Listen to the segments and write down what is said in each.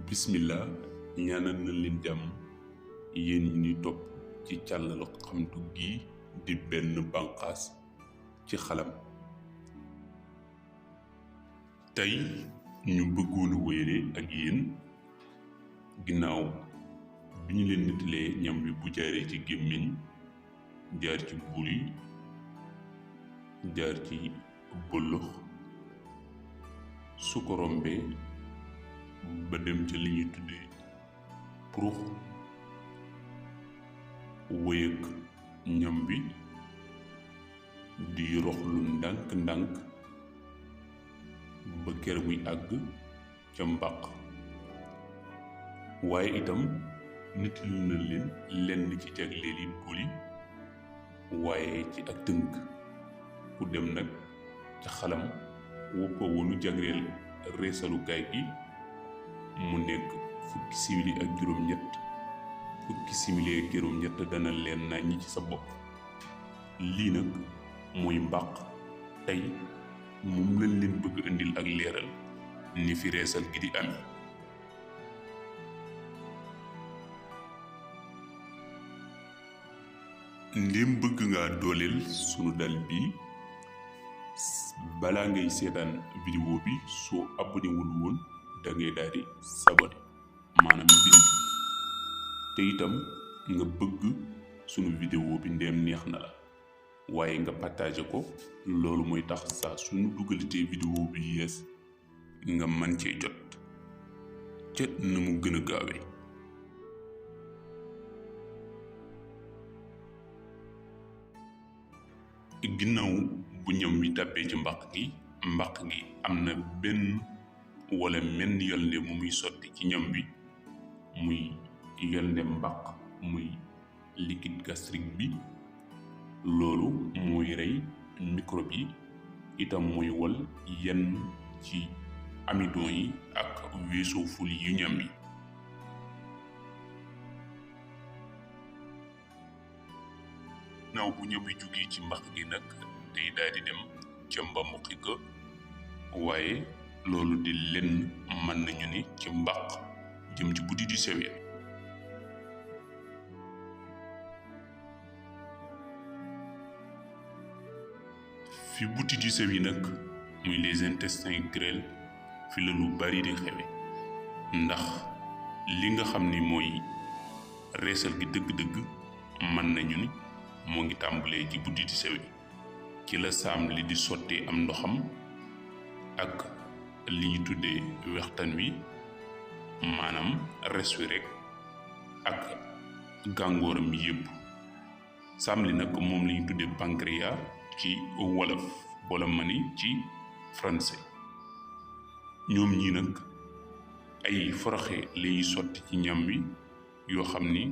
bismillah ñaanal na leen jàmm yéen ñi ñuy topp ci càllalu xamtu gi di benn bànqaas ci xalam. tey ñu bëggoon a wéyale ak yéen ginnaaw bi ñu leen nettalee ñam bi bu jaaree ci gémmiñ jaar ci buri jaar ci bëllëx su ko rombee ba dem ca li ñuy tuddee purux wëyëg ñam bi di roxlu ndànk-ndànk ba ker muy àgg ca mbàq. waaye itam nit lu na leen lenn ci jagleel yi buli waaye ci ak tënk ku dem nag ca xalam woppa wonu jagleel reesalukaay gi mu nekk fukki simili ak juróom-ñett dana leen naññi ci sa bopp. lii nag mooy mbàq tey moom lañ leen bëgg indil ak leeral ni fi reesal gi di amee. ndéem bëgg nga dooleel sunu dal bi balaa ngay seetaan vidéo bi soo abonné wul woon da ngay daal di sabone maanaam bind te itam nga bëgg sunu vidéo bi ndéem neex na la waaye nga partagé ko loolu mooy tax saa sunu dugalatee vidéo bi yees nga mën cee jot ca na mu gën a gaawee. ginnaaw bu ñam wi tàbbee ci mbàq gi am na benn wala menn yolnde mu muy sotti ci ñam bi muy yolnde mbàq muy liquide gastrique bi. loolu mooy rey microbe yi itam mooy wol yenn ci amidon yi ak weesoo ful yu ñam yi. naaw bu ñam wi jógee ci mbàq gi nag day daal di dem ca mbambuqi ga waaye loolu di lenn mën nañu ni ci mbàq jëm ci butit yu sew ya. fi butit yu sew yi nag muy les intestins grêles fi la lu bari di xewe ndax li nga xam ni mooy reesal gi dëgg-dëgg mën nañu ni moo ngi tàmbalee ci butit yu sew yi ci la saam li di sottee am ndoxam ak li ñu tuddee wextan wi maanaam res wi rek ak gàngooram yépp. saam li nag moom la ñu tuddee pancréas ci wolof wala mani ci français. ñoom ñi nag ay foroxe lañuy sotti ci ñam wi yoo xam ni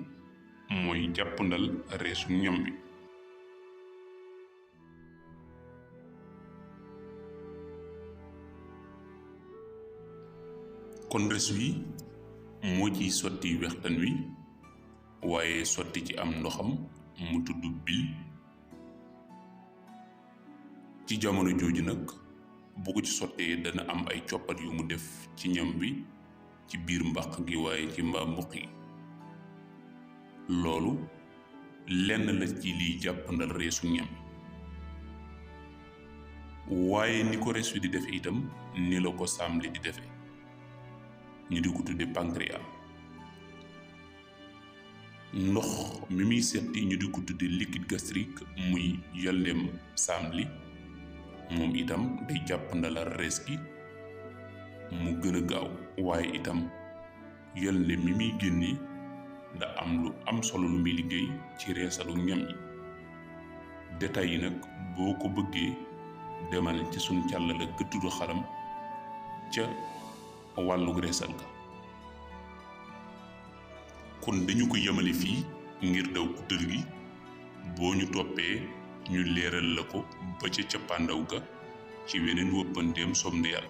mooy jàppandal reesu ñam wi. kon res wi moo ciy sotti wextan wi waaye sotti ci am ndoxam mu tudd bil. ci jamono jooju nag bu ko ci sottee dana am ay coppat yu mu def ci ñam bi ci biir mbàq gi waaye ci mbambuq yi. loolu lenn la ci liy jàppandal reesu ñam waaye ni ko res wi di defe itam ni la ko saam li di defe ñu di ko tudde pancréas. ndox mi muy setti ñu di ko tudde liquide gastrique muy yolndeem saam li moom itam day jàppandalal rees gi mu gën a gaaw waaye itam yolnde mi muy génne da am lu am solo lu muy liggéey ci reesalu ñam yi. détails yi nag boo ko bëggee demal ci sunu càllala gëttudu xalam ca wàllu reesal ga. kon dañu ko yemale fii ngir daw guddal gi boo ñu toppee ñu leeral la ko ba ca cappaandaw ga ci weneen wëppanteem som na yàlla.